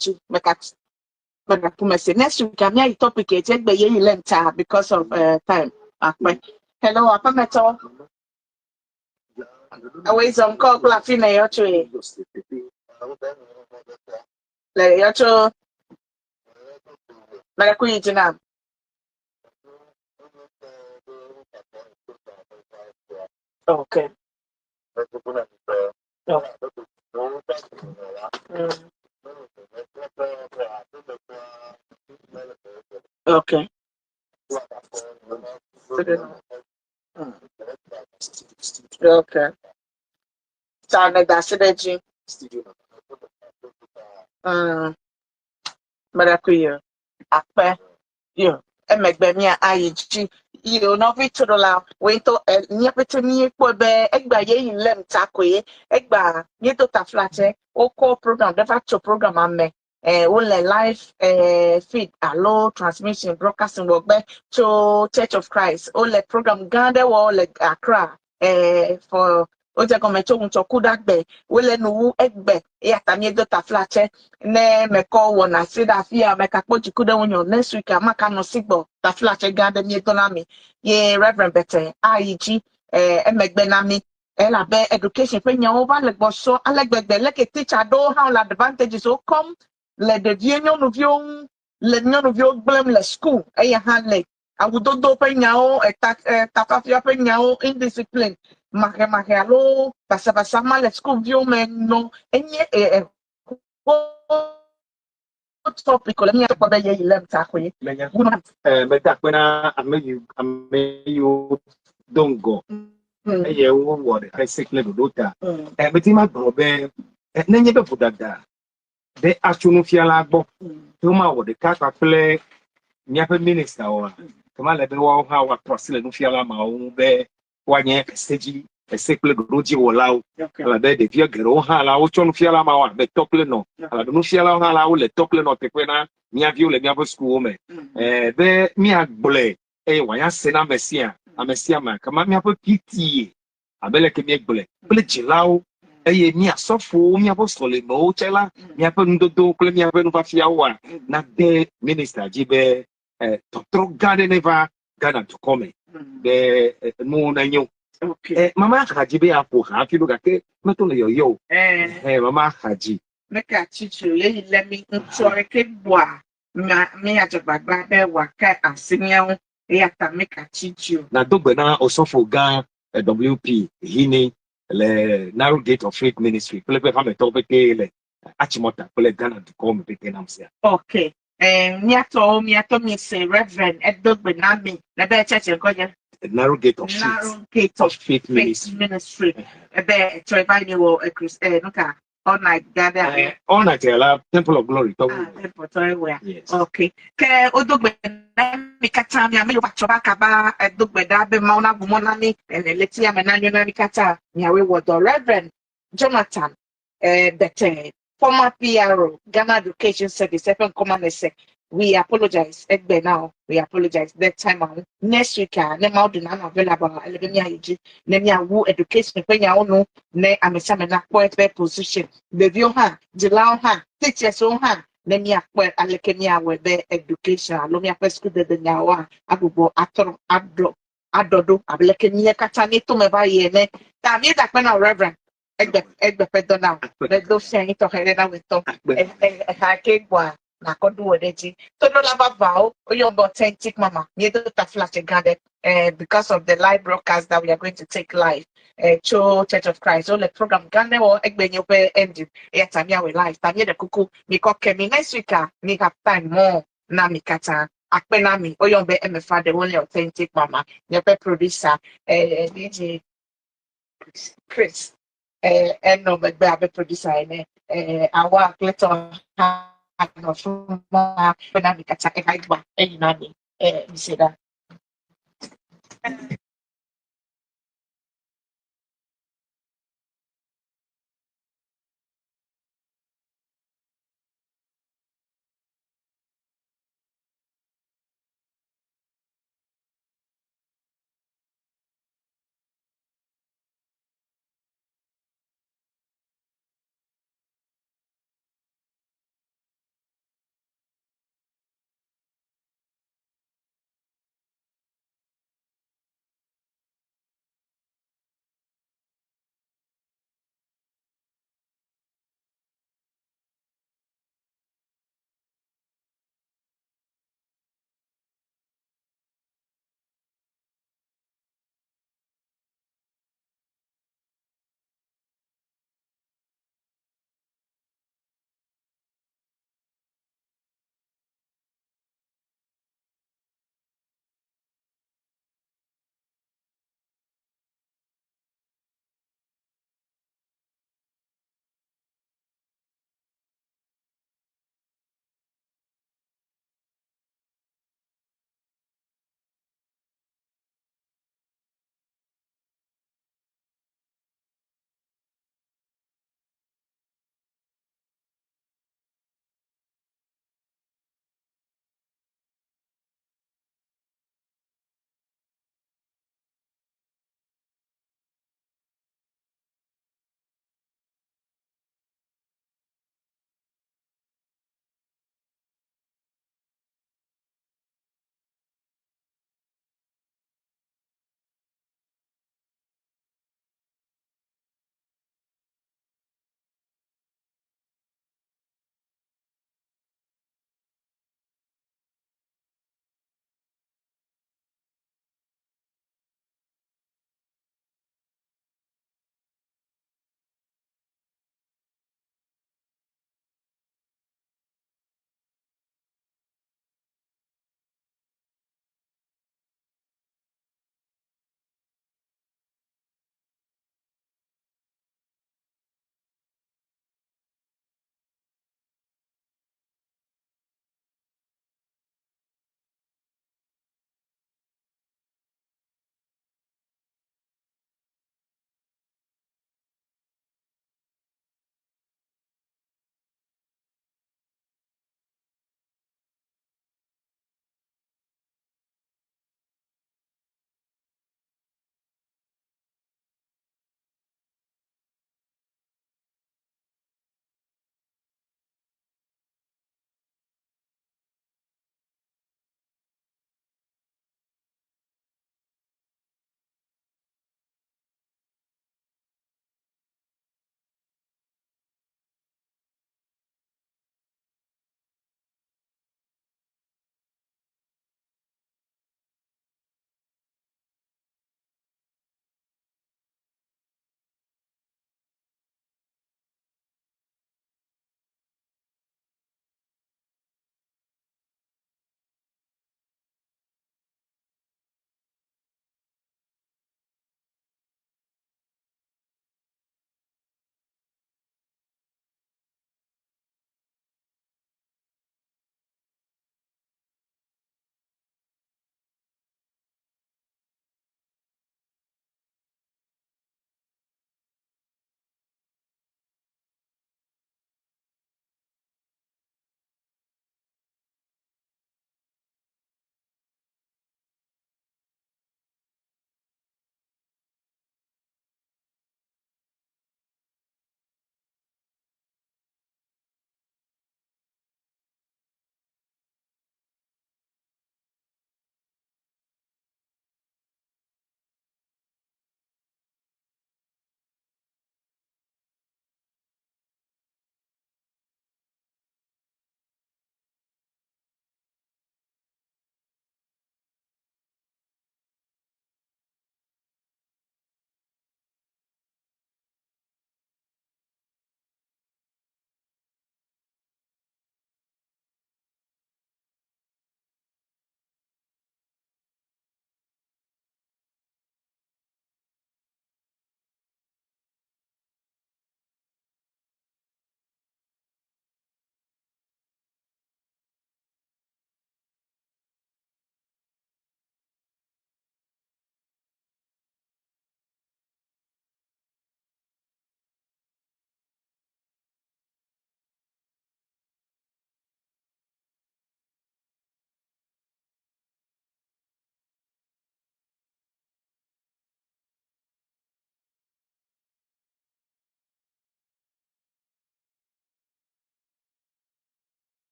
dzi meka megakume se next week míayi topic dzi egbe ye yi le ŋta because of time akpe. Hello, aƒemetɔ. Ewoe zɔ ŋkɔ kple afi ne yɔ tsoe. Le yɔ tso mele ku yi dzi nam. Okay. Oh. Okay. Okay. Ta ne da asi ɖe edzi. Mele ku yi o. Akpe. Yo. Emegbe mía ayi dzi. Yo nɔvi toɖola, wòe ŋutɔ míaƒe míekpɔe be egbea ye yi lém ta koe. Egbea míedo taflatse, wokɔ program ɖe va tso programa me. Wole live feed alo transmission broadcasting wɔgbe tso Church of Christ. Wole program gã ɖe wɔ le Accra for wodze gɔme tso ŋutsɔku ɖagbe. Wole nuwu egbe eya ta míedo taflatse ne mekɔ wɔna si ɖe afia mekakpɔ dziku ɖe ŋunye o. Next week maka nɔ si gbɔ taflatse gã ɖe míedo na mi ye Reverend Bete ayi dzi emegbe na mi. Elabe education ƒe nyawo va le gbɔsɔ ale gbegbe. Leke teacher ɖewo hã le advantages wo kɔm le ɖevie nyɔnuviwo ŋu le nyɔnuviwo gblẽm le school. Eya hã le awudodo ƒe nyawo, eta tafafia ƒe nyawo, indiscipline, mahemahe alo basabasa ma le sukuviwo me nɔ enye topic le míakpɔ be yeyi lem ta koe. Menya. Meda akpe na ame yi ame yiwo do ŋgɔ eye wowɔ ɖeka se kple ɖoɖo ta. Medi magblɔ be nenye be vodada ɖe atso nufiala gbɔ ke womawɔ ɖeka kpakple míaƒe minista oa, ke mele be woawo hã woatrɔ asi le nufiala mawo ŋu be woanye ese dzi ese kple ɖoɖo dzi wɔlawo. Elabe ɖevia geɖewo hã la wotsɔ nufiala mawo abe tɔ kple nɔ. Elabe nufialawo hã la wole tɔ kple nɔ teƒe na mía viwo le míaƒe sukuwo me. Be míagblɔe eye wòanya se na ame sia ame sia ame kema míaƒe PTA abe leke míegblɔe kple dzilawo eye mía sɔfowo míaƒe sɔlemewo tse la míaƒe nudodowo kple míaƒe nufiafiawoa nade minista dzi be tɔtrɔ gã ɖe neva Ghana dukɔ me be nuwo nanyo. Mama xa dzi be yeaƒo ha hafi ɖo gake meto le yɔyɔ o. Mama xa dzi. Meka tsitsi o ye le mi ŋutsua ɖeke gbɔa míadze gbagba be wòake asi mía ŋu eya ta meka tsitsi o. Nado gbe na Osɔfo gã WP Hine le Narrow Gate of Faith Ministry kple eƒe hametɔwo pete le Achimota kple Ghana dukɔwo me pete nam sia. Okay. Míatɔwo míatɔ mi se Reverend edo gbe na mi le be tsɛtsɛ ŋkɔ nye. Narrow Gate of Faith. Narrow Gate of Faith Ministry. Ministry. Ebe etsɔ eva yi wɔ ekris nuka all night gada. All night la Temple of Glory tɔ. Ah, Temple tɔ ewɔa. Yes. Okay. Ke wodo gbe na mi katã mi ame yiwo va tsɔ va kaba edo gbe ɖa be Mawu naʋu mɔ na mi le ɣletia me nanyo na mi katã miawoe wɔ dɔ. Reverend Jonathan Bete, former PRO, Ghana Education Service, eƒe ŋkɔ ma nese. We apologize. Egbe now. We apologize. That time out. Next week, ne Mawu do na available. Ele be miayi dzi ne miawu education ƒe nyawo nu ne ame sia ame nakpɔ eƒe position. Ɖeviwo hã, dzilawo hã, teachers wo hã ne miakpɔe aleke miawɔe be education alo miaƒe sukudede nyawoa agbugbɔ atrɔ aɖɔ aɖɔ ɖo abe leke mía katã míeto me va yi ene. Ta míeda akpe na Reverend egbe egbe ƒe dɔ na wò. Medo fia yi tɔxɛ ɖe na wò ŋutɔ. Eha ke gbɔa nakɔ ɖo wò ɖe edzi. Toɖola vavãwo woyɔ be authentic mama. Míedo taflatse gã ɖe because of the live broadcast that we are going to take live tso Church of Christ. Wole program gã ɖe wɔ egbe nye woƒe ending. Eya ta míawɔe live. Ta míeɖe kuku mikɔ ke mi next week a mi have time more na mi katã. Akpe na mi. Woyɔ be MFA the only authentic mama. Míaƒe producer DJ Chris enɔ megbe abe producer ene. Awa kple tɔ hã nɔ fi ma. Akpe na mi katã. Eha gbɔ eyi na mi. Mise ɖa.